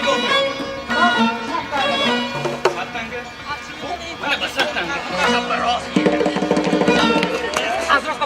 Гуфт? 100 танга? Мана ба 100 танга. Рост. Аз рост.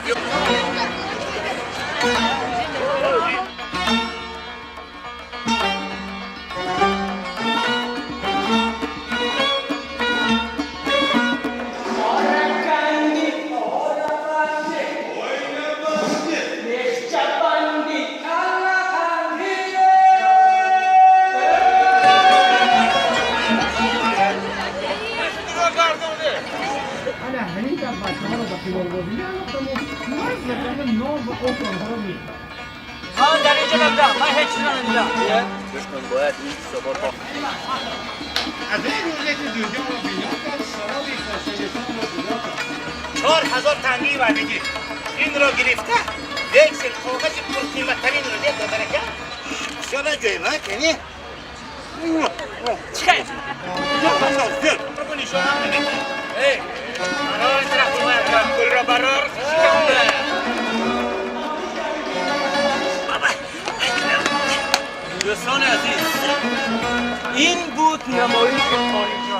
Ана ҳамин гап бачаҳоро ба қиморбозӣ меандохтаму ман закана нон ва оки онҳоро мехӯрдам. Ман дар инҷа набудам, ман ҳеҷ чиз надидам. Аз ин рӯзе ки дунёро бино кард, шароби косаи را جدا کرد. 4000 тангии ваъдагӣ инро гирифта, вексел коғази пурқиматтарин ро дед додарака. Бисёр ҷоим а кени. Чӣ хел? Нишонам намекунӣ. Эй, барор, тараф пулро барор. Дӯстони азиз, ин буд намоиши хориҷи.